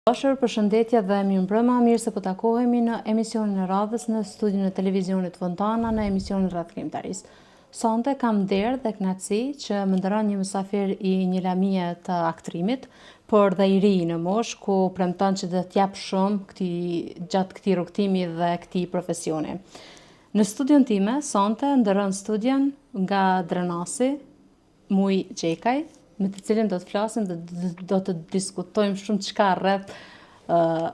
Dashur, përshëndetje dhe mirëmbrëma, mirë se po takohemi në emisionin e radhës në studion e televizionit Fontana në emisionin rreth krijimtarisë. Sonte kam nder dhe kënaqësi që më nderon një mysafir i një lamie të aktrimit, por dhe i ri në moshë, ku premton që do të jap shumë këtij gjatë këtij rrugëtimi dhe këtij profesioni. Në studion time sonte nderon studion nga Drenasi, Muj Gjekaj, me të cilin do të flasim dhe do të diskutojmë shumëçka rreth uh,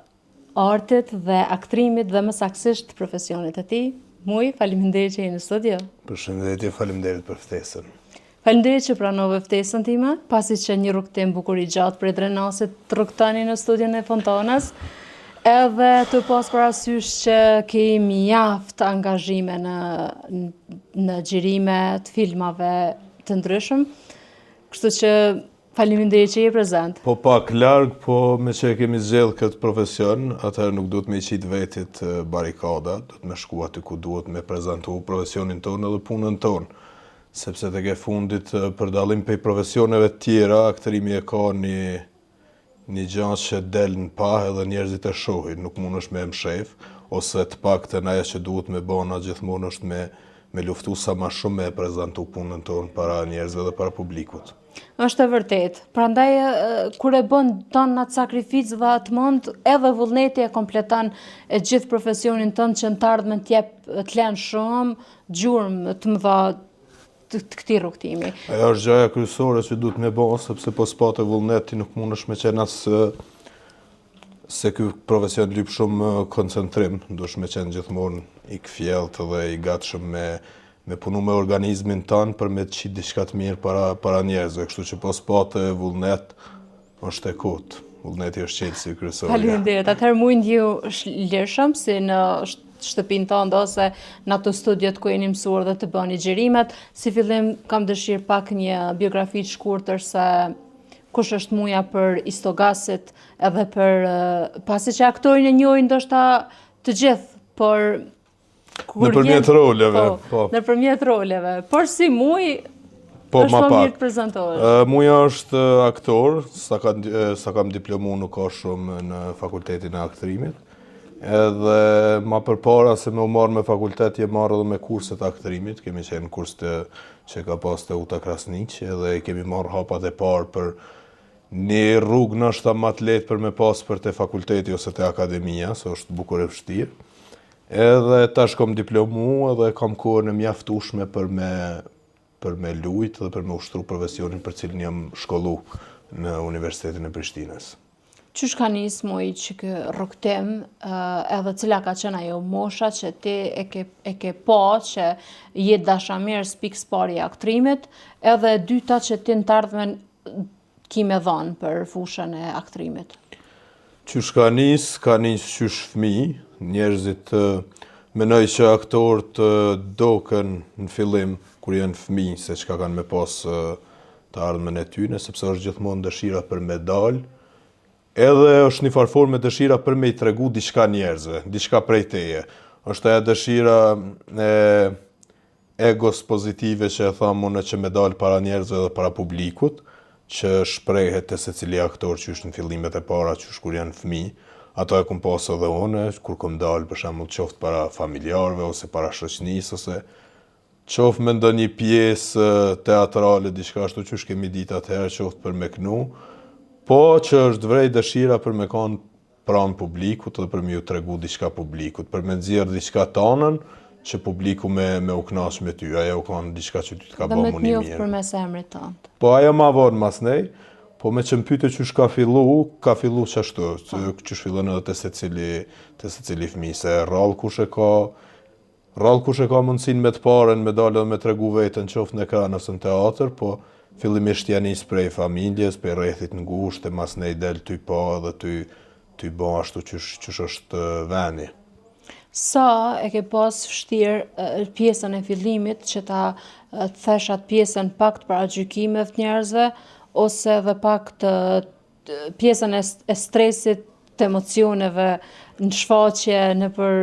artit dhe aktrimit dhe më saktësisht profesionit të tij. Muj, faleminderit që je në studio. Përshëndetje, faleminderit për ftesën. Faleminderit që pranove ftesën time, pasi që një rrugëtim bukur i gjatë prej Drenasit të rrugëtoni në studion e Fontanës, edhe tu pas parasysh që ke mjaft angazhime në në xhirime të filmave të ndryshëm. Kështu që faleminderit që je prezent. Po pak larg, po meqë e kemi zgjedh këtë profesion, atëherë nuk duhet me i qitë vetit barikada, duhet me shku aty ku duhet me prezantu profesionin tonë edhe punën tonë. Sepse tek e fundit, për dallim prej profesioneve të tjera, aktrimi e ka një një gja që del në pah edhe njerëzit e shohin, nuk mundesh me e mshef, ose të paktën ajo që duhet me ba na gjithmonë është me me luftu sa ma shumë me e prezantu punën tonë para njerëzve dhe para publikut. Është e vërtetë. Prandaj kur e bën tan atë sakrificë dhe atë mund, edhe vullneti e kompleton e gjithë profesionin tënd që në të ardhmen të jep të lën shumë gjurmë të mëdha të, të këtij rrugëtimi. Ajo është gjëja kryesore që duhet me bo, sepse po s'pate vullnet ti nuk mundesh me qenë as se ky profesion lyp shumë koncentrim, duhesh me qenë gjithmonë i kthjellët dhe i gatshëm me me punu me organizmin tënd për me të qitë diçka të mirë para para njerëzve, kështu që po s'pate vullnet Është e kotë. Vullneti është çelësi kryesor. Faleminderit. Atëherë Muj ndjehu lirshëm si në shtëpinë tënde ose në ato studiot ku jeni mësuar dhe të bëni xhirimet. Si fillim kam dëshirë pak një biografi të shkurtër se kush është Muja për istogasit edhe për pasi që aktorin e njohin ndoshta të gjithë, por Nëpërmjet roleve, po. po. Nëpërmjet roleve. Por si Muj, po, është më mirë të prezantohesh. Muja është aktor, sa, ka, sa kam diplomu nuk ka shumë në fakultetin e aktrimit. Edhe ma përpara se me u marrë me fakultet, jem marrë edhe me kurset e aktrimit. Kemi qenë kurs të, që ka pas Teuta Krasniqi, edhe kemi marrë hapat e parë për një rrugë ndoshta ma të lehtë për me pas për te fakulteti ose te akademia, se është bukur e vështirë. Edhe tash kom diplomu edhe kam kohën e mjaftueshme për me për me lujt dhe për me ushtru profesionin për cilin jam shkollu në Universitetin e Prishtinës. Qysh ka nis Muj qiky rrugëtim, edhe cila ka qenë ajo mosha që ti e ke, e ke pa që je dashamirës pikë s'pari i aktrimit, edhe e dyta që ti në të ardhmen ki me dhanë për fushën e aktrimit? Qysh ka nis, ka nis qysh fëmi, njerëzit menoj që aktorët doken në fillim kur janë fëmi se çka kanë me pas të ardhmen e tyne, sepse është gjithmonë dëshira për me dal, edhe është një farë forme dëshira për me i tregu diçka njerëzve, diçka prej teje. Është ajo dëshira e egos pozitive që e tham unë që me dalë para njerëzve dhe para publikut, që shprehet te secili aktor qysh në fillimet e para, qysh kur janë fëmijë. Ato e kom pas edhe unë, kur kom dalë për shembull qoftë para familjarëve ose para shoqënisë ose qoftë me ndonjë pjesë teatrale diçka ashtu qysh kemi ditë atëherë qoftë për me knu, po që është vrejt dëshira për me kanë pranë publikut dhe për me ju tregu diçka publikut, për me nxjerr diçka tanën që publiku me me u knaq me ty, ajo u kanë diçka që ty të ka bë mu ni mirë. Dhe me të njoft përmes emrit tënd. Po ajo ma vonë masnej, po meqë më pyte qysh ka fillu, ka fillu qashtu, po. qysh fillon edhe te secili, te secili fëmijë, se rrallë kush e ka Rrallë kush e ka mundësinë me të parën me dalë edhe me tregu veten qoftë në ekran ose në teatër, po fillimisht ja nis prej familjes, prej rrethit të ngushtë e masnej del ty pa edhe ty ty ba ashtu qysh qysh është veni. Sa e ke pas vështirë pjesën e fillimit që ta thesh atë pjesën pak të paragjykimeve të njerëzve ose edhe pak të pjesën e, e stresit të emocioneve në shfaqje, nëpër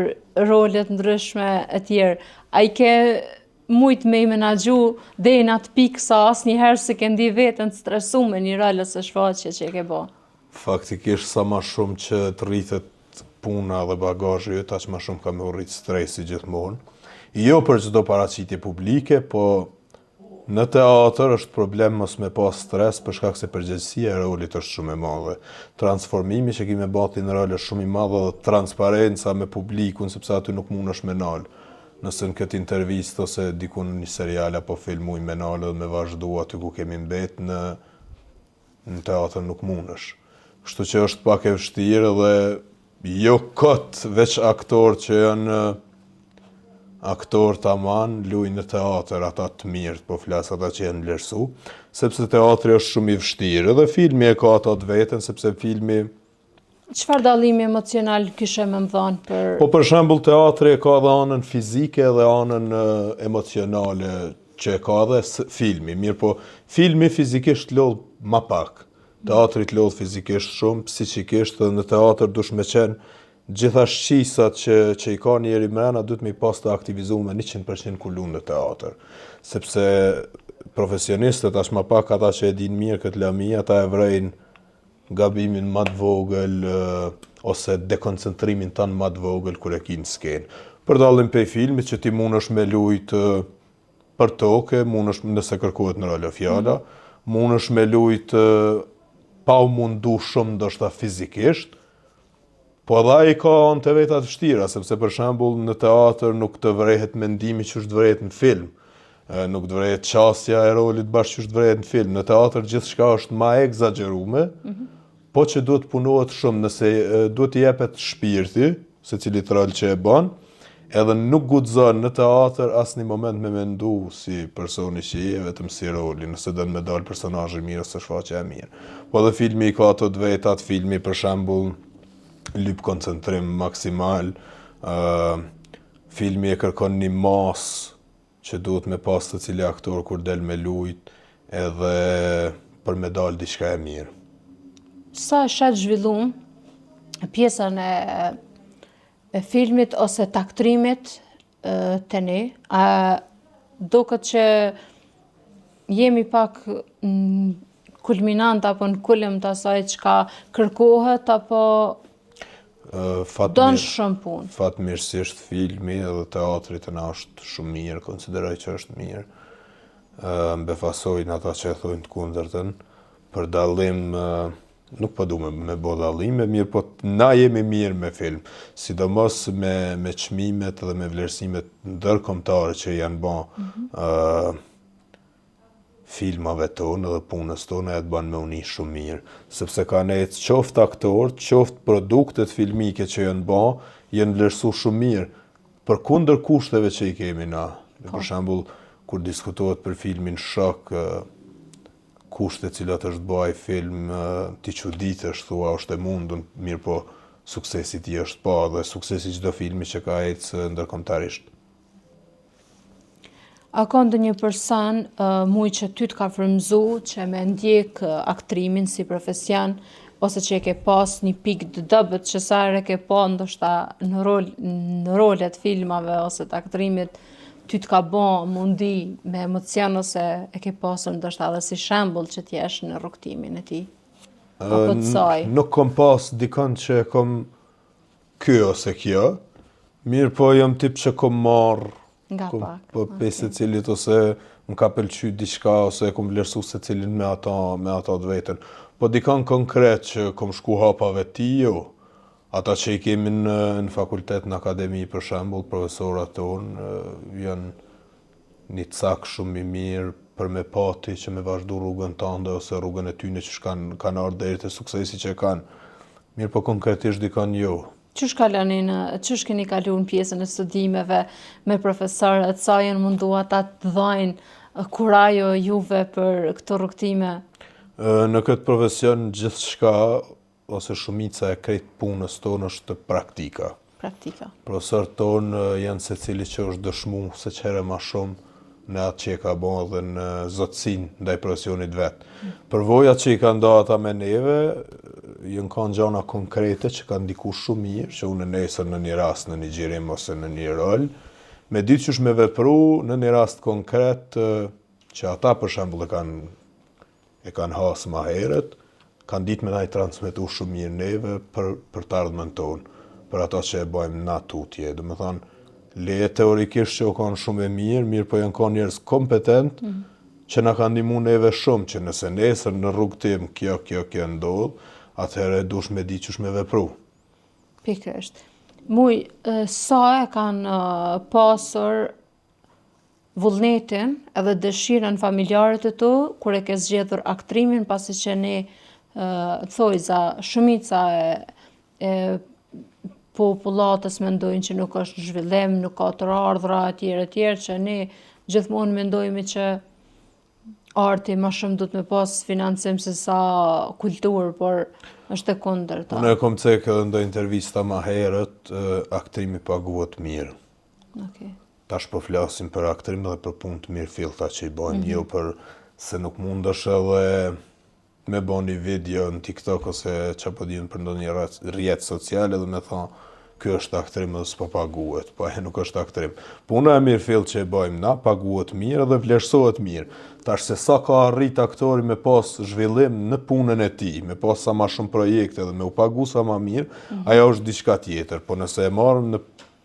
role të ndryshme e tjerë. A i ke mujt me i menaxhu deri në atë pikë sa asnjëherë s'e ke ndi veten të stresu me një rol ose shfaqje që e ke bo? Faktikisht sa ma shumë që të rritet puna dhe bagazhi yt, aq ma shumë ka me u rrit stresi gjithmonë. Jo për çdo paraqitje publike, po në teatër është problem mos me pas stres për shkak se përgjegjësia e rolit është shumë e madhe. Transformimi që ki me ba ti në rol është shumë i madh dhe transparenca me publikun sepse aty nuk mundesh me nal. Nëse në këtë intervistë ose diku në një serial apo film muj me nal edhe me vazhdu aty ku kemi mbet në në teatër nuk mundesh. Kështu që është pak e vështirë dhe jo kot veç aktorë që janë aktorë taman lujnë në teatër, ata të mirët, po flas ata që janë vlerësu, sepse teatri është shumë i vështirë, edhe filmi e ka ato të veten, sepse filmi Çfarë dallimi emocional kishe me më dhanë për... Po për shembull teatri e ka edhe anën fizike dhe anën emocionale që e ka edhe filmi. Mirëpo, filmi fizikisht lodh ma pak. Teatri të lodh fizikisht shumë, psiqikisht dhe në teatër dush me qenë gjitha shqisat që, që i ka njeri mrena, duhet me i pas të aktivizume 100% kur lun në teatër. Sepse profesionistët, aq ma pak ata që e dinë mirë këtë lami, ata e vrejnë gabimin ma të vogël ose dekoncentrimin tand ma të vogël kur e ki në skenë. Për dallim prej filmit që ti mundesh me lujt për toke, mundesh nëse kërkohet në rol fjala, mm -hmm. mundesh me lujt pa u mundu shumë ndoshta fizikisht, Po edhe ai ka anë të veta të vështira, sepse për shembull në teatër nuk të vrehet mendimi qysh të vrehet në film. Nuk të vrehet qasja e rolit bash qysh të vrehet në film. Në teatër gjithçka është ma e ekzagjerume, mm -hmm. po që duhet punohet shumë nëse duhet t'i jepet shpirti secilit rol që e bën, edhe nuk guxon në teatër asnjë moment me mendu si personi që je, vetëm si roli, nëse don me dal personazhi mirë ose shfaqja e mirë. Po edhe filmi i ka ato të vetat, filmi për shembull lyp koncentrim maksimal, uh, filmi e kërkon një masë që duhet me pas secili aktor kur del me lujt edhe për me dal diçka e mirë. Sa e sheh t'zhvillum pjesën e, e filmit ose të aktrimit te ne, a doket që jemi pak në kulminant apo në kulm të asaj çka kërkohet apo don shumë punë. Fatmirësisht filmi edhe teatri te na është shumë mirë, konsideroj që është mirë. Më befasojnë ata që e thojnë të kundërtën. Për dallim nuk po du me, me bo dallime, mirë po na jemi mirë me film, sidomos me, me çmimet dhe me vlerësimet ndërkombëtare që janë ba mm -hmm. uh, filmave tonë dhe punës tonë e të ban me u ni shumë mirë, sepse kanë ecë qoftë aktorët, qoftë produktet filmike që janë ba, janë vlerësu shumë mirë, përkundër kushteve që i kemi na. Po. Për shembull, kur diskutohet për filmin Shok, kushtet cilat është ba ai film, ti çuditesh, thua është e mundun, mirëpo suksesi i tij është pa dhe suksesi i çdo filmi që ka ecë ndërkombëtarisht. A ka ndonjë person uh, muj që ty të ka frymëzu që me ndjek aktrimin si profesion ose që e ke pas një pikë të dobët që sa herë e ke pa ndoshta në rol në rolet filmave ose të aktrimit ty të ka bo m'u ndi me emocion ose e ke pasur ndoshta edhe si shembull që të jesh në rrugëtimin e tij apo të saj. Nuk kom pas dikon që e kom ky ose kjo, mirëpo jam tip që kom marrë nga kom, pak. Po okay. secilit ose më ka pëlqy diçka ose e kom vlerësu secilin me ato, me ato të vetën. Po dikon konkret që kom shku hapave tij, jo. Ata që i kemi në, në fakultet, në akademi, për shembull, profesorat tonë, janë një cak shumë i mirë për me pa ti që me vazhdu rrugën tande ose rrugën e tyne që kanë kanë ardhur deri te suksesi që kanë. Mirëpo konkretisht dikon jo. Qysh kaloni në, qysh keni kalu në pjesën e studimeve me profesorët, sa janë mundu ata të dhajnë kurajo juve për këto rrugëtime? Në këtë profesion gjithçka ose shumica e krejt punës tonë është praktika. Praktika. Profesorët tonë janë secili që është dëshmu seç herë ma shumë në atë që e ka bo dhe në zotësinë ndaj profesionit vet. Mm. Përvojat që i kanë nda ata me neve, janë kanë gjana konkrete që kanë ndiku shumë mirë, që unë nesër në një rast, në një xhirim ose në një rol, me ditë qysh me vepru në një rast konkret që ata për shembull e kanë e kanë hasë ma herët. Kanë ditë me na i transmetu shumë mirë neve për për të ardhmen tonë, për ato që e bajmë na tutje. Domethanë, leje teorikisht që u kanë shumë e mirë, mirë po janë kanë njerëz kompetent mm -hmm. që na kanë ndihmu neve shumë, që nëse nesër në rrugëtim kjo, kjo, kjo ndodh, atëherë dush me di qysh me vepru. Pikërisht. Muj, sa e kanë pasur vullnetin edhe dëshirën familjarët e tu kur e ke zgjedhur aktrimin pasi që ne thojza shumica e, e popullatës mendojnë që nuk është zhvillim, nuk ka të ardhura etj etj që ne gjithmonë mendojmë që arti ma shumë duhet me pas financim se sa kulturë, por është e kundërta. Unë e kom cek edhe n'do intervista ma herët, aktrimi paguhet mirë. Okay. Tash po flasim për aktrim dhe për punë të mirëfillta që i bojmë, mm -hmm. jo për se nuk mundesh edhe me bo një video në TikTok ose ça po di unë për ndonjë rrjet social edhe me thonë ky është aktrim edhe s'po paguhet, po e nuk është aktrim. Puna e mirëfilltë që e bojmë na, paguhet mirë dhe vlerësohet mirë. Tash se sa ka arrit aktori me pas zhvillim në punën e tij, me pas sa ma shumë projekte dhe me u pagu sa ma mirë, mm -hmm. ajo është diçka tjetër, po nëse e marrim në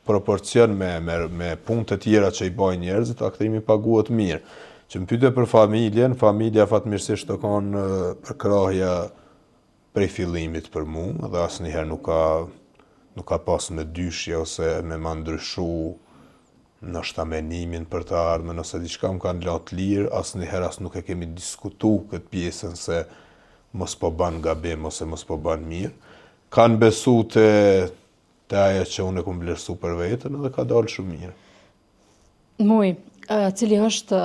proporcion me me me punë të tjera që i bajnë njerëzit, aktrimi paguhet mirë. Që më pyte për familjen, familja fatmirësisht u kanë përkrahja prej fillimit për mu dhe asnjëherë nuk ka nuk ka pas mëdyshje ose me ma ndryshu ndoshta menimin për të ardhmen ose diçka më kanë lanë të lirë, asnjëherë as nuk e kemi diskutu këtë pjesën se mos po ban gabim ose mos po ban mirë. Kanë besu te Te ajo që unë e kom vlerësu për veten edhe ka dalë shumë mirë. Muj, cili është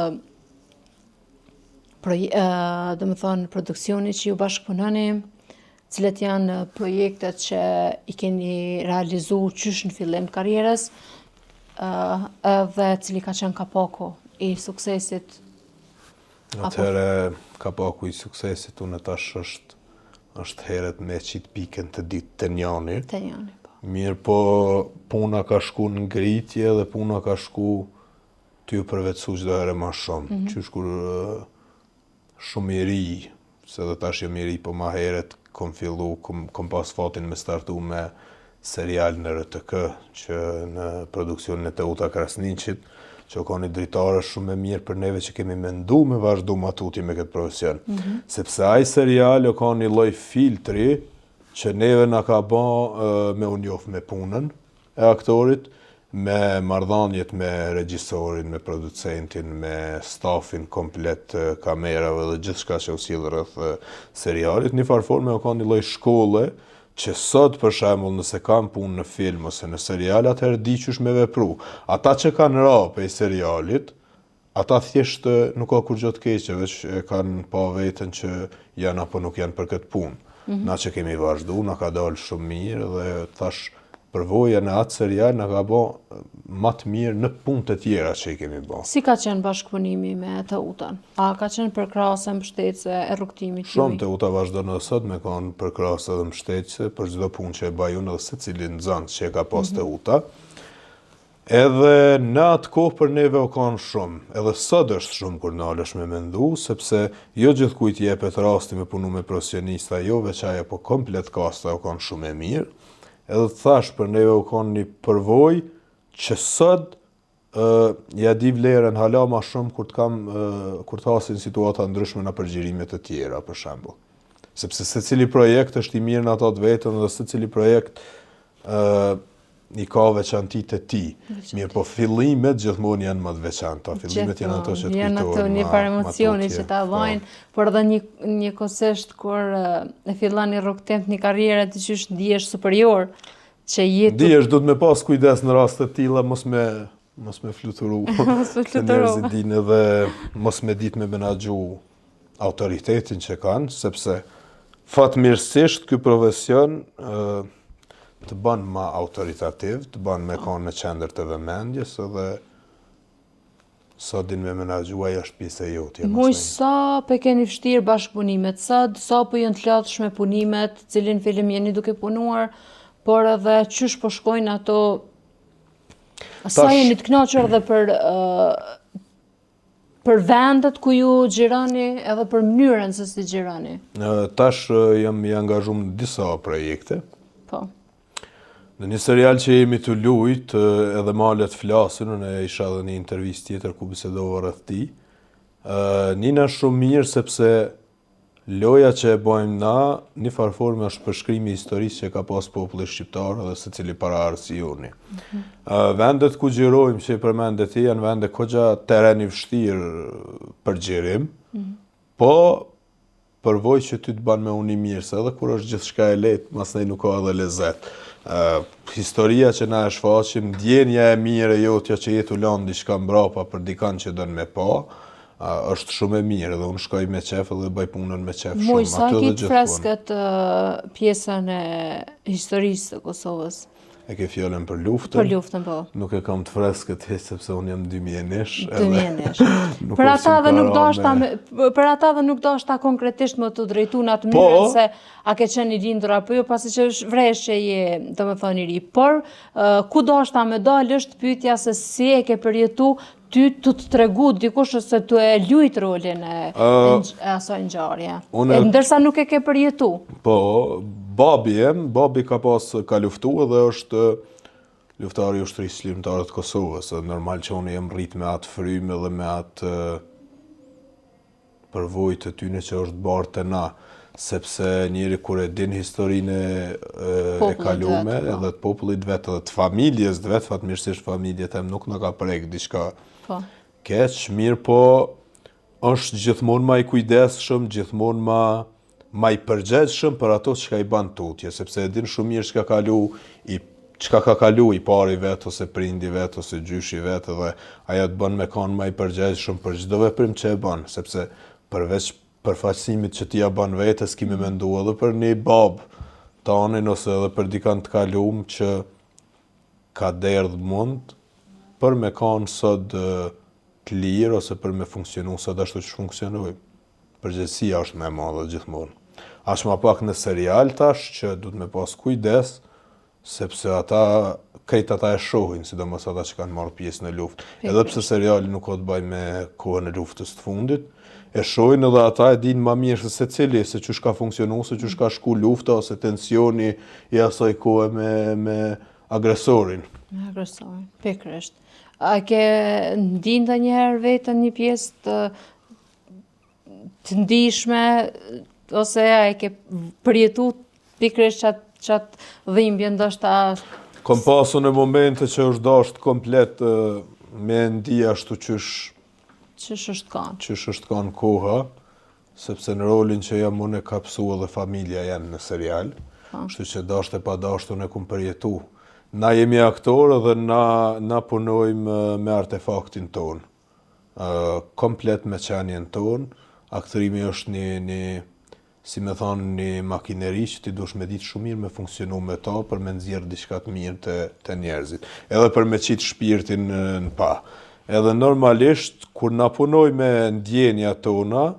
domethonë, produksioni që ju bashkëpunoni, cilat janë projektet që i keni realizu qysh në fillim të karrierës, edhe cili ka qenë kapaku i suksesit Atëherë, kapaku i suksesit unë tash është është herët me qitë pikën të ditë te njani. Te njani, po. Mirëpo, puna ka shku në ngritje dhe puna ka shku tu u përvetësu çdo herë ma shumë. Mm -hmm. Qysh kur shumë i ri, se dhe tash jam i ri, po ma herët kom fillu, kom, kom pas fatin me startu me serial në RTK, që në produksionin e Teuta Krasniqit, që u kon një dritare shumë e mirë për neve që kemi mendu me vazhdu ma tutje me këtë profesion. Mm -hmm. Sepse ai serial u kon një lloj filtri që neve na ka ba me u njof me punën e aktorit, me marrëdhëniet me regjisorin, me producentin, me stafin komplet të kamerave dhe gjithçka që u sill rreth serialit, një farë forme u kon një lloj shkolle që sot për shembull nëse kam punë në film ose në serial atëherë di qysh me vepru. Ata që kanë ra prej serialit, ata thjesht nuk ka kurrgjë të keqe, veç e kanë pa veten që janë apo nuk janë për këtë punë. Mm -hmm. Na që kemi vazhdu, na ka dalë shumë mirë dhe tash përvoja në atë serial na ka bo ma të mirë në punë të tjera që i kemi bo. Si ka qenë bashkëpunimi me Teutën? A ka qenë përkrahëse mbështetëse e rrugëtimit tuaj? Shumë Teuta vazhdon edhe sot me kanë përkrahëse dhe mbështetëse për çdo punë që e baj unë edhe secili nxënës që e ka pas mm -hmm. Teuta. Edhe në atë kohë për neve u kanë shumë, edhe sot është shumë kur nalesh me mendu, sepse jo gjithkujt i jepet rasti me punu me profesionista, jo veç ajo, po komplet kasta u kanë shumë e mirë. Edhe të thash për neve u kanë një përvojë që sot ë ja di vlerën hala ma shumë kur të kam kur të hasin situata ndryshme në përgjërime të tjera, për shembull. Sepse secili projekt është i mirë në ato të vetën dhe secili projekt ë i ka veçantitë e tij. Mirëpo fillimet gjithmonë janë më të veçanta. Fillimet janë ato që të kujtohen. Janë ato një farë emocioni që ta po. dhajnë, por edhe një njëkohësisht kur e fillon një rrugëtim të një karriere ti qysh ndihesh superior që je Ndihesh duhet me pas kujdes në raste të tilla mos me mos me fluturu. Mos me fluturu. Njerëzit dinë edhe mos me ditë me menaxhu autoritetin që kanë, sepse fatmirësisht ky profesion të bën ma autoritativ, të bën me kanë në qendër të vëmendjes edhe sa din me menaxhu ajo është pjesë e jotja. Muj sa pe keni vështirë bashkëpunimet, sa, sa po janë të lodhshme punimet, cilin film jeni duke punuar, por edhe qysh po shkojnë ato, sa jeni të kënaqur edhe për uh, Për vendet ku ju xhironi edhe për mënyrën se si xhironi. Tash jam i angazhum në disa projekte. Po. Në një serial që jemi tu lujt, edhe malet flasin, unë isha edhe një intervistë tjetër ku bisedova rreth tij. Nina shumë mirë sepse loja që e bojmë na, një farë forme është përshkrimi i historisë që ka pas populli shqiptar dhe secili paraardhës i joni. Mm -hmm. Vendet ku xhirojmë që i përmende ti janë vende kogja teren i vështirë për xhirim, mm -hmm. po përvojë që ty të ban me u ni mirë, se edhe kur është gjithçka e lehtë, masnej nuk ka edhe lezet. Uh, historia që na e shfaqim, ndjenja e mirë e jotja që je tu lanë diçka mbrapa për dikan që don me pa, uh, është shumë e mirë dhe unë shkoj me qef dhe bëj punën me qef shumë. Muj, sa ke të freskët pjesën e historisë së Kosovës? E ke fjalën për luftën? Për luftën, po. Nuk e kam të freskët hiç sepse unë jam 2001-sh. 2001-sh. Për ata dhe nuk dashta me, për ata dhe nuk dashta konkretisht me t'u drejtu në atë mënyrë po, se a ke qenë i lindur apo jo, pasi që është vresh që je, domethënë i ri. Por ku dashta me dalë është pyetja se si e ke përjetu ty tu të tregu dikush ose tu e lujt rolin e, uh, e asaj ngjarje. Unë, e ndërsa nuk e ke përjetu. Po, babi jem, babi ka pas ka luftu edhe është luftar i ushtrisë çlirimtare të Kosovës. Edhe normal që unë jem rrit me atë frymë edhe me atë përvojë të tyne që është bartë te na, sepse njeri kur e din historinë e, e kalume, vet, po. edhe të popullit vet, edhe të familjes të vet, fatmirësisht familja tem nuk na ka prek diçka po. keq, mirëpo është gjithmonë ma i kujdesshëm, gjithmonë ma ma i përgjegjshëm për ato çka i ban tutje, sepse e din shumë mirë çka kalu i çka ka kalu i pari vet ose prindi vet ose gjyshi vet edhe ajo të bën me kanë ma i përgjegjshëm për çdo veprim që e bën, sepse përveç përfaqësimit që ti ja bën vetes, ki me mendu edhe për një babë tanin ose edhe për dikan të kalum që ka derdh mund për me kanë sot të lirë ose për me funksionu sot ashtu që funksionojmë. Përgjegjësia është më e madhe gjithmonë. Aq ma pak në serial tash që duhet me pas kujdes, sepse ata, krejt ata e shohin, sidomos ata që kanë marrë pjesë në luftë. Edhe pse seriali nuk ka të bëjë me kohën e luftës të fundit, e shohin edhe ata e dinë ma mirë se secili, se qysh ka funksionu, se qysh ka shku lufta ose tensioni i asaj kohe me, me agresorin. Me agresorin, pikërisht. A ke ndi ndonjëherë veten një pjesë të të ndishme ose a e ke përjetu pikërisht qat qat dhimbje ndoshta Kom pasur në momente që është dasht komplet me ndi ashtu qysh qysh është kanë. Qysh është kanë koha, sepse në rolin që jam unë e ka pësu edhe familja jem në serial, po. kështu që dasht e pa dasht unë e kum përjetu. Na jemi aktorë dhe na, na punojmë me artefaktin tonë. komplet me qenien tonë, aktrimi është një, një si me thonë, një makineri që ti duhesh me ditë shumë mirë me funksionu me to për me nxjerrë diçka të mirë te, te njerëzit. Edhe për me qitë shpirtin në pah. Edhe normalisht, kur na punojmë me ndjenja tona,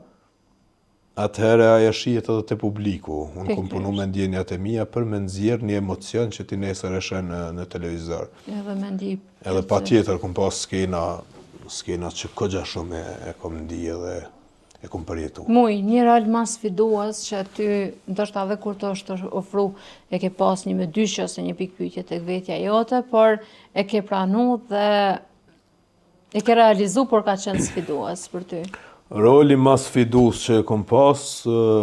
Atëherë ajo shihet edhe te publiku. Unë kom punu me ndjenjat e mia për me nxjerr një emocion që ti nesër e sheh në në televizor. Edhe me ndi. Edhe patjetër kom pas skena, skena që kogja shumë e, e kom ndi edhe e kom përjetu. Muj, një rol ma sfidues që ty, ndoshta edhe kur të është ofru, e ke pas një mëdyshje ose një pikëpyetje tek vetja jote, por e ke pranu dhe E ke realizu, por ka qenë sfidues për ty. Roli ma sfidues që e kom pas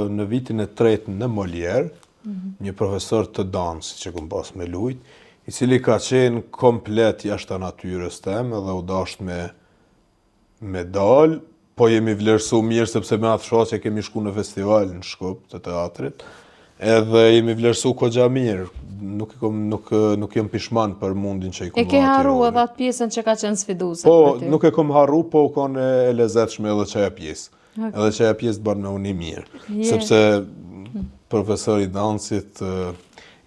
në vitin e tretë në Molière, mm -hmm. një profesor të dansit që kom pas me lujt, i cili ka qenë komplet jashtë natyrës tem edhe u dasht me, me dal, Po jemi vlerësu mirë sepse me atë shfaqje kemi shku në festival në Shkup të teatrit. Edhe jemi vlerësu kogja mirë. Nuk i kom nuk nuk jam pishman për mundin që i kom. E ke harru edhe atë pjesën që ka qenë sfiduese po, për ty? Po, nuk e kom harru, po u kon e lezetshme edhe qajo pjesë. Okay. Edhe qajo pjesë të bën me u ni mirë. Yeah. Sepse profesori i dansit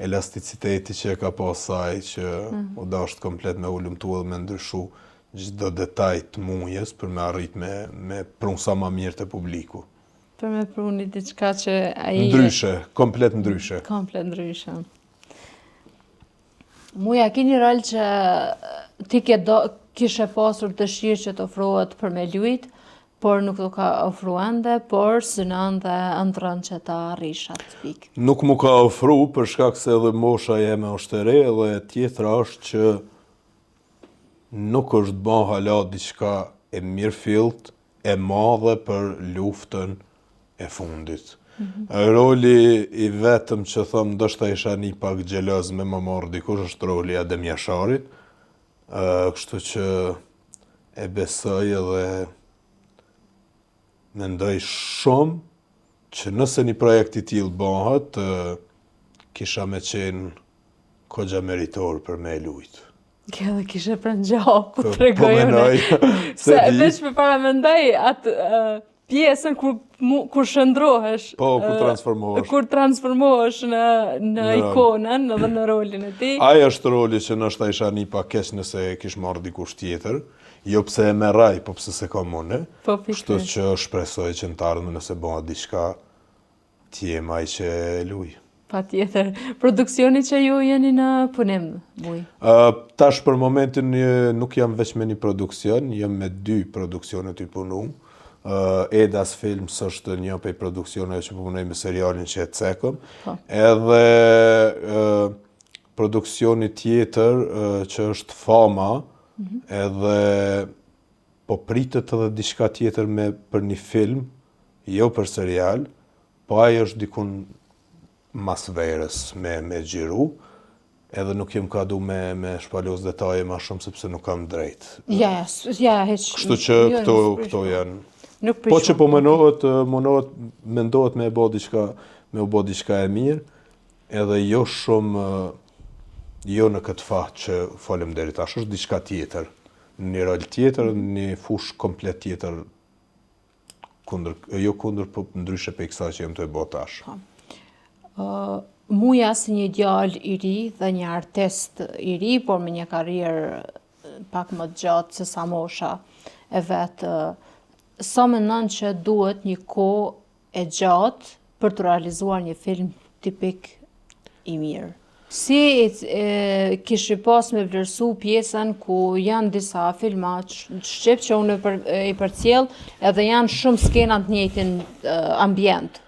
elasticiteti që e ka pas ai që mm. u dasht komplet me hulumtu edhe me ndryshu çdo detaj të Mujës për me arrit me me pru sa ma mirë te publiku. Për me pru një diçka që ai Ndryshe, komplet ndryshe. Komplet ndryshe. Muja, ki një rol që ti ke do, kishe pasur dëshirë që të ofrohet për me lujt Por nuk t'u ka ofru ende, por synon dhe ëndrron që ta arrish atë pikë. Nuk m'u ka ofru për shkak se edhe mosha jeme është e re dhe tjetra është që nuk është ba hala diçka e mirëfillt e madhe për luftën e fundit. Mm -hmm. Roli i vetëm që thom ndoshta isha ni pak xheloz me ma marrë dikush është roli i Adem Jasharit. Kështu që e besoj edhe mendoj shumë që nëse një projekt i tillë bëhet, kisha me qenë kogja meritor për me e lujtë. Ke edhe kishe përngja, po të tregoj po menoj, se veç me paramendoj atë pjesën kur kur shndërrohesh. Po, kur transformohesh. Kur transformohesh në në ikonën edhe në rolin e tij. Ai është roli që ndoshta isha ni pak keq nëse e kish marrë dikush tjetër. Jo pse e merr ai, po pse s'e kam unë. Po, Kështu që shpresoj që në të ardhmen nëse bëhet diçka të jem ai që e luj. Patjetër. Produksioni që ju jeni në punim, Muj? Uh, tash për momentin nuk jam veç me një produksion, jam me dy produksione tu punu. Uh, Edas Films është një prej produksioneve që po punoj me serialin që e cekëm. Po. Edhe uh, produksioni tjetër uh, që është Fama, mm -hmm. edhe po pritet edhe diçka tjetër me për një film, jo për serial, po ai është dikun mas verës me me xhiru, edhe nuk jem ka du me me shpalos detaje ma shumë sepse nuk kam drejt. Ja, ja, ja, hiç. Kështu që jo, këto këto janë. Nuk Po që po mendohet, mendohet, mendohet me e bo diçka, me u bo diçka e mirë, edhe jo shumë jo në këtë fah që folëm deri tash, është diçka tjetër, një rol tjetër, një fushë komplet tjetër kundër, jo kundër, po ndryshe prej kësaj që jam tu e bo tash. Po. Uh, Muja si një djalë i ri dhe një artist i ri, por me një karrierë pak më të gjatë se sa mosha e vet, sa mendon që duhet një kohë e gjatë për të realizuar një film tipik i mirë. Si e, kishe pas me vlerësu pjesën ku janë disa filma shqip që unë për, i përcjell edhe janë shumë skena të njëjtin ambient.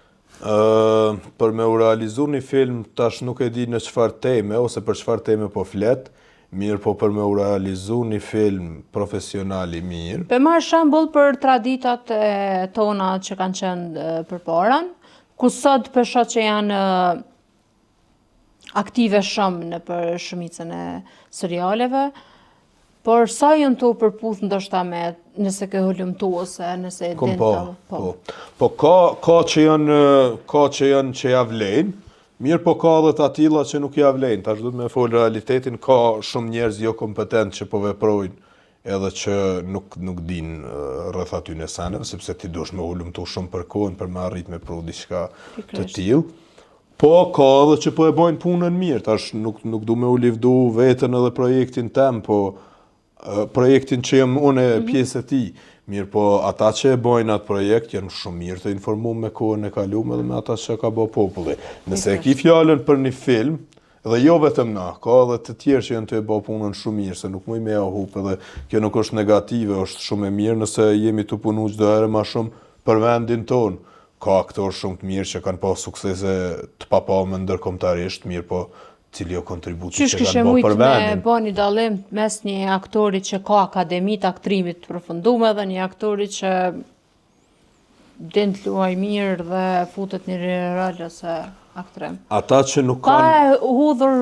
Ë për me u realizu një film tash nuk e di në çfarë teme ose për çfarë teme po flet, Mirëpo për me u realizu një film profesional i mirë. Po marr shembull për traditat e tona që kanë qenë përpara, ku sot po shoh që janë aktive shumë nëpër shumicën e serialeve, por sa janë tu u përputh ndoshta me nëse ke hulumtu ose nëse e din po, po. Po, po ka, ka që janë, ka që janë që ja vlejnë, Mirëpo ka edhe të atilla që nuk ia vlejnë, tash duhet me fol realitetin, ka shumë njerëz jo kompetent që po veprojnë edhe që nuk nuk dinë rreth atyne seneve, sepse ti duhesh me hulumtu shumë për kohën për me arrit me pru diçka të tillë. Po ka edhe që po e bojnë punën mirë, tash nuk nuk du me u livdu veten edhe projektin tem, po projektin që jam unë mm -hmm. pjesë e tij. Mirëpo, ata që e bojnë atë projekt janë shumë mirë të informuar me kohën e kalume dhe me ata që ka bo populli. Nëse e ki fjalën për një film, dhe jo vetëm na, ka edhe të tjerë që janë tu e bo punën shumë mirë, se nuk muj me ja hup edhe kjo nuk është negative, është shumë e mirë nëse jemi tu punu çdo herë ma shumë për vendin tonë. Ka aktorë shumë të mirë që kanë pas suksese të papame ndërkombëtarisht, mirëpo cili o kontributi që kanë bo për vendin. Qysh kishe mujtë me bo një dallim mes një aktori që ka akademi të aktrimit të përfundume dhe një aktori që din të luaj mirë dhe futet në rol ose aktrim. Ata që nuk kanë... Pa e hudhur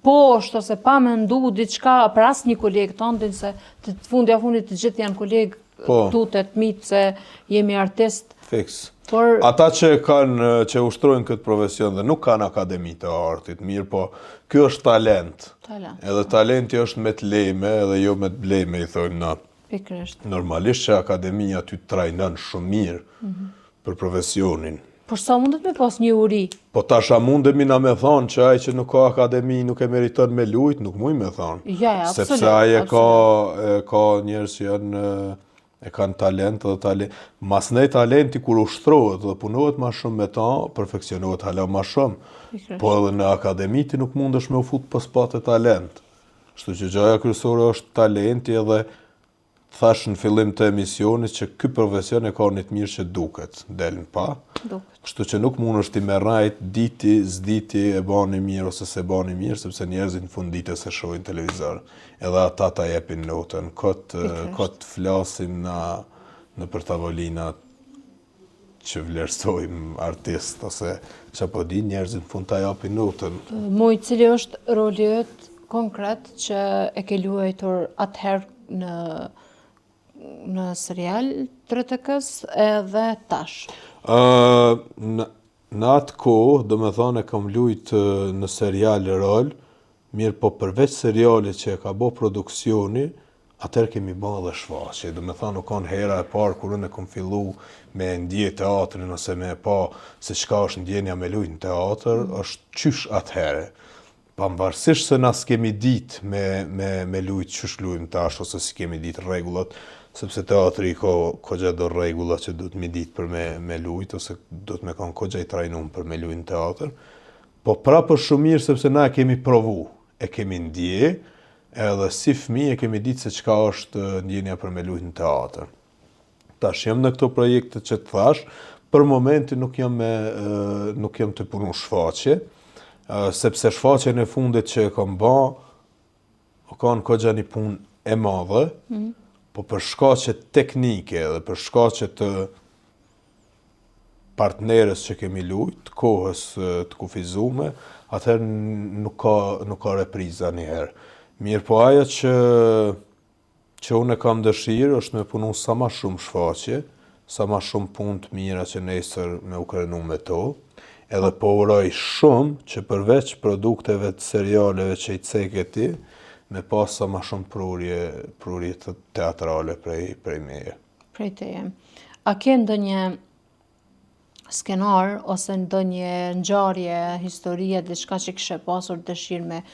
poshtë ose pa mendu diçka për asnjë koleg tëndin se të fundja fundit të gjithë janë kolegë po. tu të të mitë se jemi artist. Fiks. Por... Ata që kanë që ushtrojnë këtë profesion dhe nuk kanë akademi të artit, mirëpo, ky është talent. Talent. Edhe talenti është me të leme edhe jo me të bleme, i thojmë na. Pikërisht. Normalisht që akademia ty të trajnon shumë mirë mm -hmm. për profesionin. Por sa mundet me pas njohuri? Po tash a mundemi na me thonë që ai që nuk ka akademi nuk e meriton me lujt, nuk muj me thonë. Ja, ja, absolut. Sepse ai e ka, e ka njerëz që janë e kanë talent dhe talent. Masnej talenti kur ushtrohet dhe punohet ma shumë me ta, perfeksionohet hala ma shumë. Po edhe në akademi ti nuk mundesh me u fut po s'pate talent. Kështu që gjaja kryesore është talenti edhe. Thash në fillim të emisionit që ky profesion e ka një të mirë që duket, del në pah. Duket. Kështu që nuk mundesh ti me rrejt, diti, s'diti, e bani mirë ose s'e bani mirë, sepse njerëzit në fund ditës e shohin televizor. Edhe ata ta jepin notën. Kot, kot flasim na nëpër tavolina që vlerësojmë artist ose ça po di, njerëzit në fund ta japin notën. Muj, cili është roli yt konkret që e ke luajtur atëherë në në serial të RTK-s edhe tash? Uh, në, në atë kohë, domethonë e kam lujt në serial rol, Mirëpo përveç serialit që e ka bo produksioni, atëherë kemi ba edhe shfaqje, domethanë u kon hera e parë kur unë e kom fillu me e ndje teatrin ose me e pa se çka është ndjenja me lujt në teatër, është qysh atëherë. Pamvarësisht se na s'kemi ditë me me me lujt qysh lujmë tash ose s'i kemi ditë rregullat, sepse teatri i ka kogja do rregulla që duhet m'i ditë për me me lujt ose duhet me kon kogja i trajnum për me lujt në teatër, Po prapë është shumë mirë sepse na e kemi provu, e kemi ndje, edhe si fëmijë e kemi ditë se çka është ndjenja për me lujt në teatër. Tash jam në këto projekte që të thash, për momentin nuk jam me nuk jam tu punu shfaqje, sepse shfaqjen e fundit që e kam ba, o kanë kogja një punë e madhe, mm. po për shkaqe teknike dhe për shkaqe të partnerës që kemi lujt, kohës të kufizume, atëherë nuk ka, nuk ka repriza njëherë. Mirëpo ajo që, që unë e kam dëshirë është me punu sa ma shumë shfaqje, sa ma shumë punë të mira që nesër me u krenu me to, edhe po uroj shumë që përveç produkteve të serialeve që i ceke ti, me pas sa ma shumë prurje, prurje të teatrale prej, prej meje. Prej teje. A ke ndonjë skenar ose ndonjë ngjarje, historie, diçka që kishe pasur dëshirë me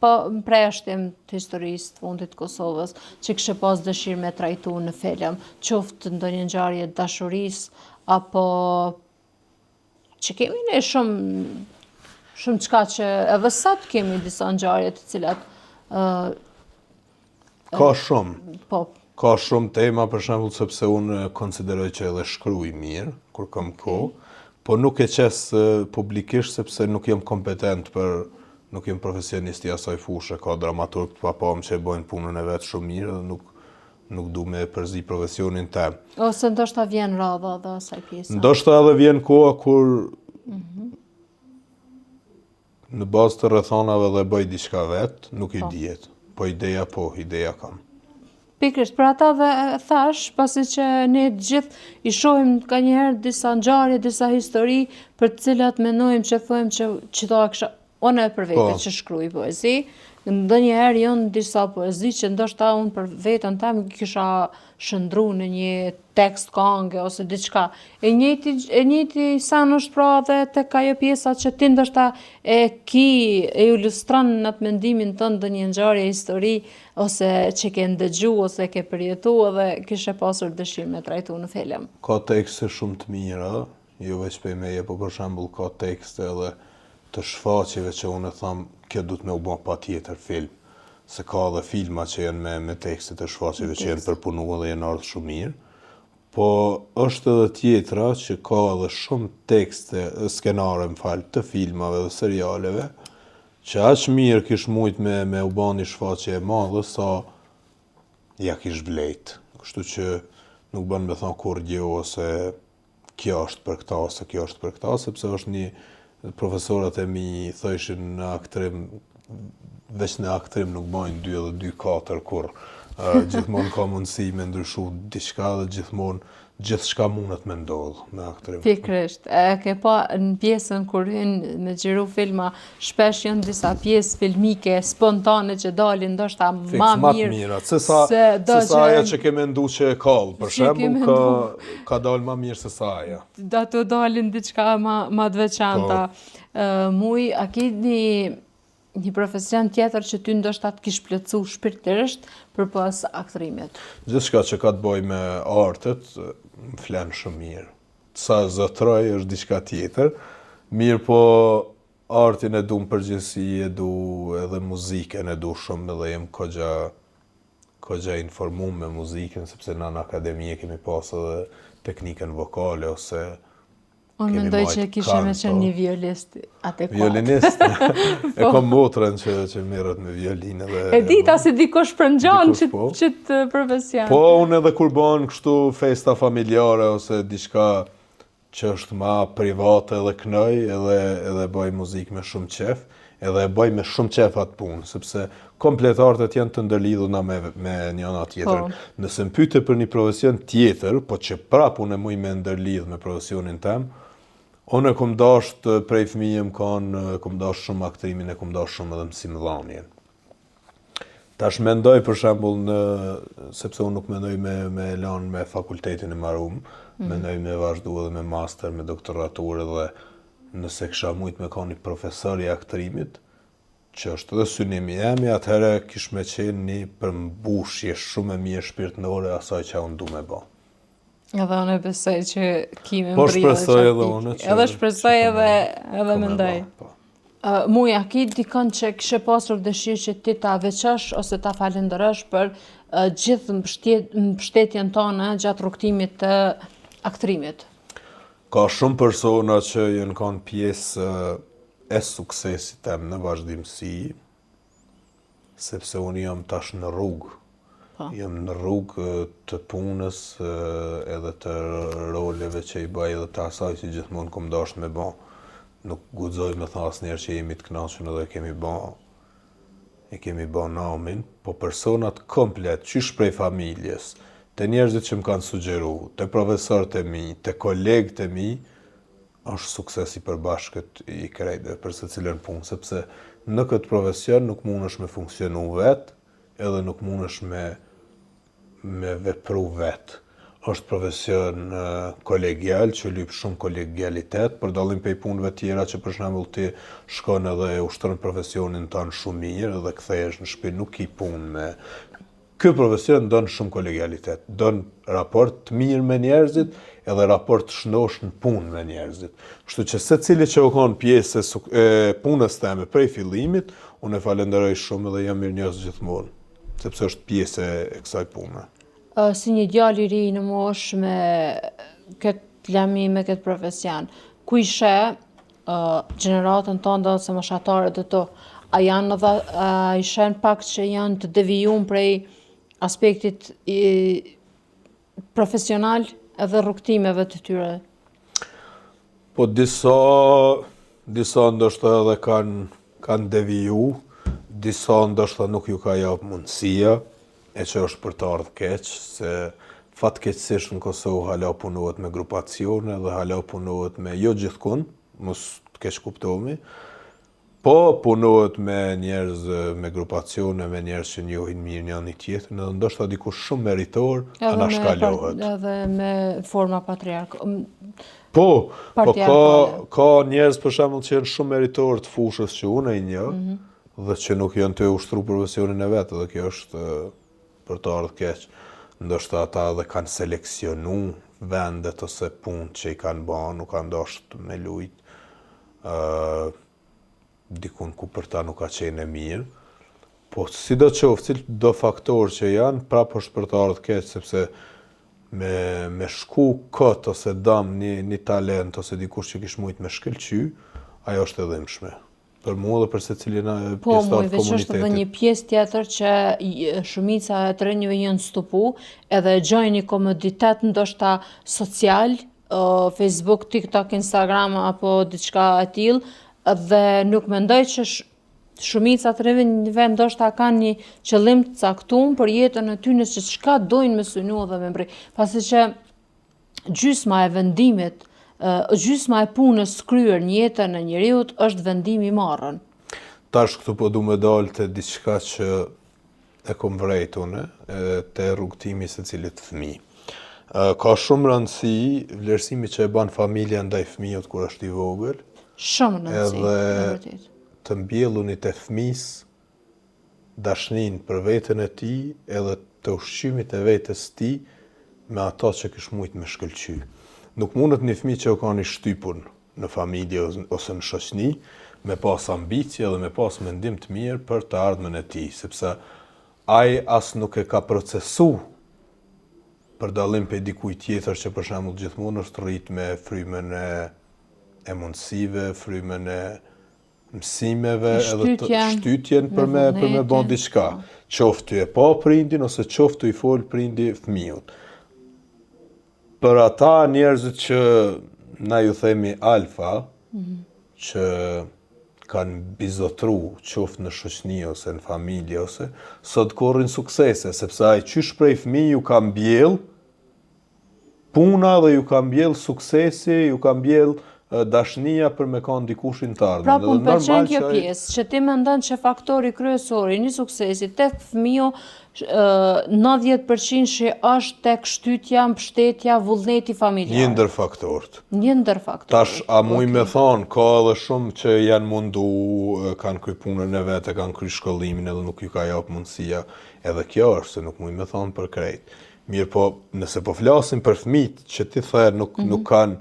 po në përjashtim të historisë të fundit të Kosovës, që kishe pas dëshirë me trajtu në film, qoftë ndonjë ngjarje të dashurisë apo që kemi ne shumë shumë çka që edhe sot kemi disa ngjarje të cilat uh, Ka shumë. Po. Ka shumë tema, për shembull, sepse unë konsideroj që edhe shkruj mirë, kur kam kohë, po nuk e qes publikisht, sepse nuk jam kompetent për, nuk jam profesionist i asaj fushe, ka dramaturg të papamë që e bojnë punën e vet shumë mirë dhe nuk, nuk du me përzi profesionin tem. Ose ndoshta vjen radha dhe asaj pjesa. Ndoshta edhe vjen koha kur mm -hmm. Në bazë të rrethanave dhe bëj diçka vet, nuk i po. dihet. Po ideja po, ideja kam. Pikërisht, për ata dhe thash, pasi që ne të gjithë i shohim nganjëherë disa ngjarje, disa histori për të cilat mendojmë që thojmë që qëto e kisha unë për vete po. që shkruaj poezi, ndonjëherë janë disa poezi që ndoshta unë për veten tem kisha shndërru në një tekst kange ose diçka. E njëjti e njëjti sen është pra edhe tek ajo pjesa që ti ndoshta e ki e ilustron në atë mendimin tënd ndonjë ngjarje histori ose që ke ndëgju ose ke përjetu edhe kishe pasur dëshirë me trajtu në film. Ka tekste shumë të mira, jo veç prej meje, po për shembull ka tekste edhe të shfaqjeve që unë tham kjo duhet me u ba patjetër film, se ka edhe filma që janë me me tekste të shfaqjeve që janë përpunu edhe janë ardhë shumë mirë, po është edhe tjetra që ka edhe shumë tekste, skenare më fal, të filmave dhe serialeve, që aq mirë kish mujt me me u ba një shfaqje e madhe sa ja kish vlejt. Kështu që nuk bën me thonë kurrgjë ose kjo është për këta ose kjo është për këta, sepse është një profesorët e mi thojshin në aktrim, veç në aktrim nuk bajnë 2 edhe 2 4 kurrë. Gjithmonë ka mundësi me ndryshu diçka dhe gjithmonë gjithçka mundet me ndodhë me aktrim. Pikërisht, e ke pa në pjesën kur hyn me xhiru filma, shpesh janë disa pjesë filmike spontane që dalin ndoshta ma mirë. Mira, se sa, se, se sa ajo që ke mendu që e kall, për shembull, ka, ka dalë ma mirë se sa ajo. Do të dalin diçka ma, ma të veçanta. Po. Uh, Muj, a ki një, një profesion tjetër që ty ndoshta të kish plotësu shpirtërisht përpos aktrimit? Gjithçka që ka të bëjë me artet, më flen shumë mirë. Sa e zotëroj është diçka tjetër. Mirëpo, artin e du në përgjithësi, e du edhe muzikën e du shumë edhe jem kogja. Kogja i informum me muzikën, sepse na në akademi e kemi pas edhe teknikën vokale ose Unë mendoj që kishe me qenë një violist adekuat. Violinist? E po. kom motrën që, që merret me violinë dhe... E di ta se dikush përngjan qit, po. qit profesion. Po, unë edhe kur bon kështu festa familjare ose diçka që është ma private edhe knoj edhe edhe bëj muzikë me shumë qef, edhe e bëj me shumë qef atë punë, sepse komplet artet janë të ndërlidhura me me njëna tjetrën. Po. Nëse më pyete për një profesion tjetër, po që prapë unë e muj me ndërlidh me profesionin tem, unë e kom dasht prej fëmijë më kanë, kom dasht shumë aktrimin, e kom dasht shumë edhe mësimdhanien. Tash mendoj për shembull në sepse unë nuk mendoj me me lanë me fakultetin e marum, mm -hmm. mendoj me vazhdu edhe me master, me doktoraturë dhe nëse kisha mujt me kanë një profesor i aktrimit, që është edhe synimi jemi, atëherë kish me qenë një përmbushje shumë e mirë shpirtnore asaj që unë du me bo. Edhe unë e besoj që ki me po shpresoj edhe unë që Edhe shpresoj edhe edhe mendoj. Po. Uh, Muj, a ki dikën që kishe pasur dëshirë që ti ta veçosh ose ta falenderosh për uh, gjithë mbështetjen tane gjatë rrugëtimit të aktrimit? Ka shumë persona që janë kanë pjesë e suksesit tem në vazhdimësi, sepse unë jam tash në rrugë. Po. Jam në rrugë të punës edhe të roleve që i bëj edhe të asaj që gjithmonë kom dashtë me ba. Nuk guxoj me thanë asnjëherë që jemi të kënaqur edhe kemi ba e kemi ba namin, po personat komplet, qysh prej familjes, te njerëzit që më kanë sugjeru, te profesorët e mi, te kolegët e mi, është sukses i përbashkët i krejtve për secilën punë, sepse në këtë profesion nuk mundesh me funksionu vet, edhe nuk mundesh me me vepru vet. Është profesion kolegial që lyp shumë kolegialitet, për dallim prej punëve tjera që për shembull ti shkon edhe e ushtron profesionin tënd shumë mirë edhe kthehesh në shtëpi nuk ki punë me Ky profesion don shumë kolegialitet, don raport të mirë me njerëzit edhe raport të shnosh në punë me njerëzit. Kështu që secili që u kon pjesë e, e punës teme prej fillimit, unë e falenderoj shumë dhe jam mirënjohës gjithmonë, sepse është pjesë e kësaj pune. Si një djalë i ri në moshë me këtë lami, me këtë profesion, ku i sheh gjeneratën tënde ose moshatarët e tu, a janë edhe, a i sheh pak që janë të devijum prej aspektit i, profesional edhe rrugëtimeve të tyre? Po disa, disa ndoshta edhe kanë kanë deviju, disa ndoshta nuk ju ka jap mundësia, e që është për të ardhë keq, se fatkeqësisht në Kosovë hala punohet me grupacione dhe hala punohet me jo gjithkund, mos të keqkuptohemi, po punohet me njerëz me grupacione, me njerëz që njohin mirë njëri tjetrin, edhe ndoshta dikush shumë meritor anashkalohet. Edhe me forma patriark. Po, po ka ka njerëz për shembull që janë shumë meritor të fushës që unë i njoh, mm -hmm. dhe që nuk janë tu e ushtru profesionin e vet dhe kjo është për të ardhë keq. Ndoshta ata edhe kanë selekcionu vendet ose punët që i kanë ba, nuk kanë dasht me lujt uh, dikun ku për ta nuk ka qenë e mirë. Po, sido qoftë, cildo faktor që janë, prapë është për të ardhë keq, sepse me, me shku kot ose dam një, një talent ose dikush që kish mujt me shkëlqy, ajo është e dhimbshme. Për mua dhe për secilin po, pjesëtar të komunitetit. Po, veç është edhe një pjesë tjetër që shumica e të rinjve janë stupu, edhe gjejnë një komoditet ndoshta social, Facebook, TikTok, Instagram apo diçka e tillë, dhe nuk mendoj që shumica të rinjve ndoshta kanë një qëllim të caktuar për jetën e tyre se çka dojnë me synu dhe me mbrri. Pasi që gjysma e vendimit, gjysma e punës kryer në jetën e njeriut është vendimi i marrën. Tash këtu po du me dalë te diçka që e kom vrejt unë, te rrugëtimi i secilit fëmijë. Ka shumë rëndësi vlerësimi që e ban familja ndaj fëmijës kur është i vogël. Shumë rëndësi, edhe të mbjellunit e fëmijës dashninë për veten e tij edhe të ushqimit e vetes së tij me ato që kish mujt me shkëlqy. Nuk mundet një fëmijë që u kanë i shtypun në familje ose në shoqni me pas ambicie dhe me pas mendim të mirë për të ardhmen e tij, sepse. Ai as nuk e ka procesu për dallim prej dikujt tjetër që për shembull gjithmonë është rrit me frymën e e mundësive, frymën e mësimeve edhe të shtytjen për me për me bo diçka, po. qoftë tu e pa prindin ose qoftë tu i fol prindi fëmijut. Për ata njerëzit që na ju themi alfa, mm -hmm. që kanë mbizotru, qoftë në shoqni ose në familje ose, sot korrin suksese, sepse ai qysh prej fëmijë ju ka mbjell puna dhe ju ka mbjell suksesi, ju ka mbjell dashnia për me kanë dikush në të ardhmen. Pra, po më pëlqen kjo pjesë, që ti mendon që faktori kryesor i një suksesi tek fëmiu 90% që është tek shtytja, mbështetja, vullneti familjar. Një ndër faktorët. Një ndër faktorët. Tash, a muj me thonë, ka edhe shumë që janë mundu, kanë kry punën e vet, kanë kry shkollimin edhe nuk ju ka japë mundësia. Edhe kjo është, se nuk muj me thonë për krejt. Mirëpo, nëse po flasim për fëmijët që ti the nuk, mm -hmm. nuk kanë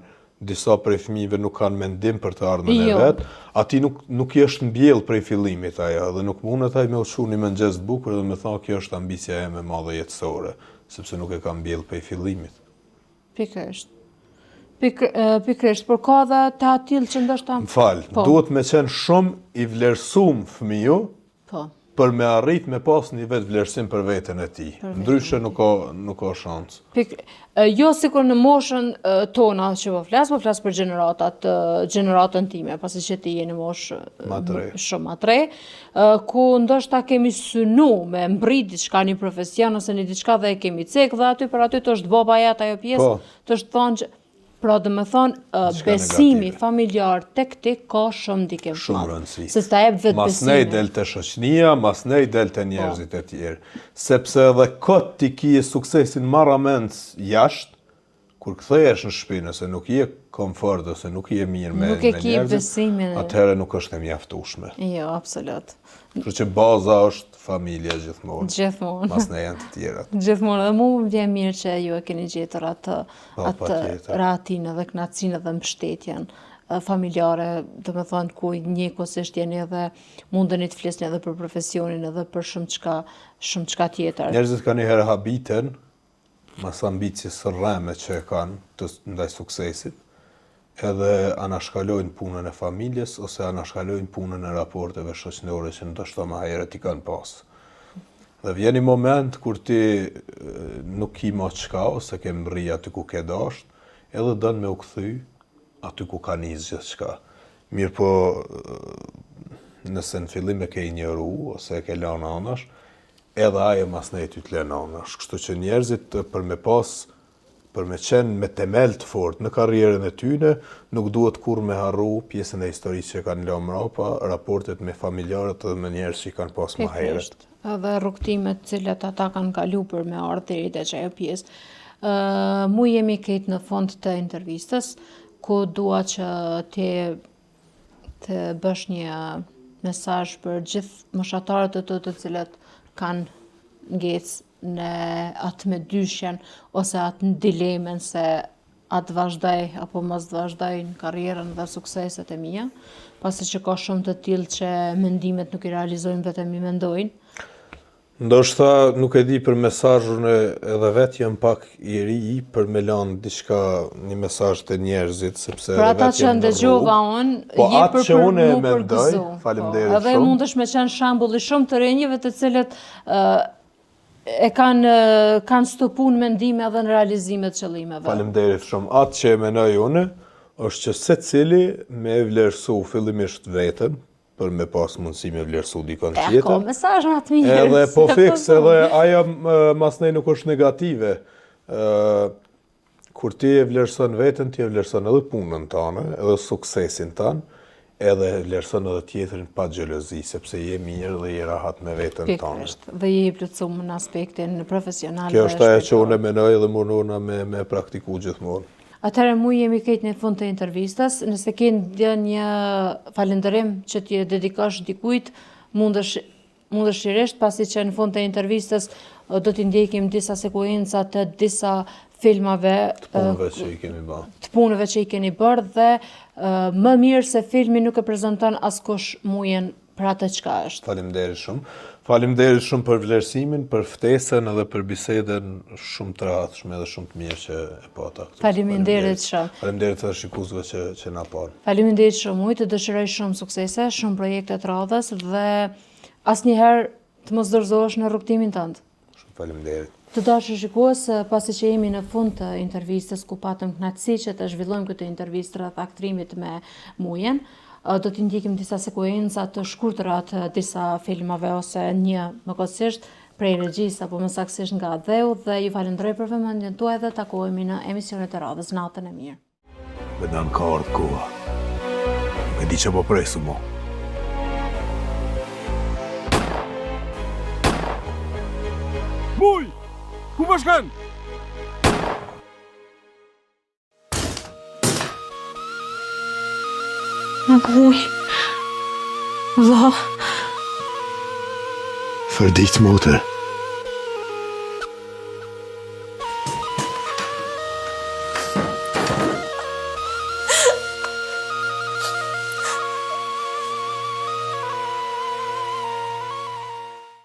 disa prej fëmijëve nuk kanë mendim për të ardhmen e jo. vet, atij nuk nuk i është mbjell prej fillimit ajo dhe nuk mundet ai me u çu një mëngjes të bukur dhe me thanë kjo është ambicia ime e madhe jetësore, sepse nuk e ka mbjell prej fillimit. Pikërisht. Pik, pikërisht, por ka dhe të atillë që ndoshta... Më fal, po. duhet me qenë shumë i vlerësum fëmiu, Po. Për me arrit me pas një vetëvlerësim për veten e tij. Ndryshe nuk ka nuk ka shans. Pik, jo sikur në moshën tona që po flas, po flas për gjeneratat, gjeneratën time, pasi që ti je në moshë shumë ma të re, ku ndoshta kemi synu me mbrit diçka një profesion ose një diçka dhe e kemi cek dhe aty për aty të është bo bajat ajo pjesë, po. të është thonë që Pra domethonë, besimi familjar tek ti ka shumë ndikim. Shumë rëndësi. Se ta jep vetëbesimin. Masnej del te shoqnia, masnej del te njerëzit po. e tjerë. Sepse edhe kot ti kije suksesin marramendës jashtë, kur kthehesh në shtëpi nëse nuk je komfort ose nuk je mirë me, nuk e me njerëzit, besimin. atëherë nuk është e mjaftueshme. Jo, absolut. Kështu që baza është familja gjithmonë. Gjithmonë. Masnej janë të tjerat. Gjithmonë, dhe mu më vjen mirë që ju e keni gjetur atë po, atë rahatinë dhe kënaqësinë dhe mbështetjen familjare, domethonë ku njëkohësisht jeni edhe mundeni të flisni edhe për profesionin edhe për shumë çka, shumë çka tjetër. Njerëzit kanjëherë habiten mas ambicies së rreme që e kanë të ndaj suksesit, edhe anashkalojnë punën e familjes ose anashkalojnë punën e raporteve shoqërore që ndoshta më herët i kanë pas. Dhe vjen një moment kur ti nuk ki ma çka ose ke mrri aty ku ke dasht, edhe don me u kthy aty ku ka nis gjithçka. Mirëpo, nëse në fillim e ke injoru ose e ke lanë anash, edhe ajo masnej ty të lën anash. Kështu që njerëzit për me pas për me qenë me temel të fortë në karrierën e tyne, nuk duhet kurrë me harru pjesën e historisë që kanë lënë mrapa, raportet me familjarët dhe me njerëz që i kanë pas më herët. Edhe rrugëtimet të cilat ata kanë kalu për me ardhë deri te qajo pjesë. Uh, mu jemi krejt në fund të intervistës, ku dua që ti të bësh një mesazh për gjithë moshatarët e tu të cilët kanë ngecë në atë mëdyshjen ose atë dilemën se a të vazhdoj apo mos të vazhdoj në karrierën dhe sukseset e mia, pasi që ka shumë të tillë që mendimet nuk i realizojnë vetëm i mendojnë. Ndoshta nuk e di për mesazhin edhe vetë jam pak i ri për me lanë diçka një mesazh te njerëzit sepse edhe vetë jam në rrugë. Për ata që ndëgjova unë, po je për që unë e mendoj, faleminderit po, edhe mundesh me qenë shembull i shumë të rinjve të cilët e kanë kanë stopu në mendime edhe në realizime të qëllimeve. Faleminderit shumë. Atë që e mendoj unë është që secili me e vlerësu fillimisht veten, për me pas mundësi me vlerësu dikon tjetër. E, ka mesazh më të mirë. Edhe po fiks, edhe ajo masnej nuk është negative. Kur ti e vlerëson veten, ti e vlerëson edhe punën tane, edhe suksesin tanë, edhe e vlerëson edhe tjetrin pa xhelozi, sepse je mirë dhe je rahat me veten tane. Pikërisht, dhe je i plotësuar në aspektin profesional. Kjo është ajo që unë e mendoj dhe mundohna me, me praktiku gjithmonë. Atëherë mu jemi krejt në fund të intervistës, nëse ke ndonjë falënderim që t'i dedikosh dikujt, mundesh mundesh lirisht, pasi që në fund të intervistës do t'i ndjekim disa sekuenca të disa filmave të punëve që i kemi bërë. Të punëve që i keni bërë dhe më mirë se filmi nuk e prezanton askush Mujën për atë çka është. Faleminderit shumë. Faleminderit shumë për vlerësimin, për ftesën edhe për bisedën shumë të rehatshme dhe shumë të mirë që e pata këtu. Faleminderit shumë. Faleminderit edhe shikuesve që që na panë. Faleminderit shumë Mujë, të dëshiroj shumë suksese, shumë projekte të radhës dhe asnjëherë të mos dorëzohesh në rrugëtimin tënd. Shumë faleminderit. Të dashur shikues, pasi që jemi në fund të intervistës ku patëm kënaqësi që të zhvillojmë këtë intervistë rreth aktrimit me Mujën, do t'i ndjekim disa sekuenca të shkurtra të disa filmave ose një më kollësisht prej regjisë apo më saktësisht nga Atdheu dhe ju falenderoj për vëmendjen tuaj dhe takohemi në emisionet e radhës. Natën e mirë. Vedan ka ardhë koha. Nuk e di që po presu mo. Muj! Ku po shkon? Muj. Vlla. Fërdit motër.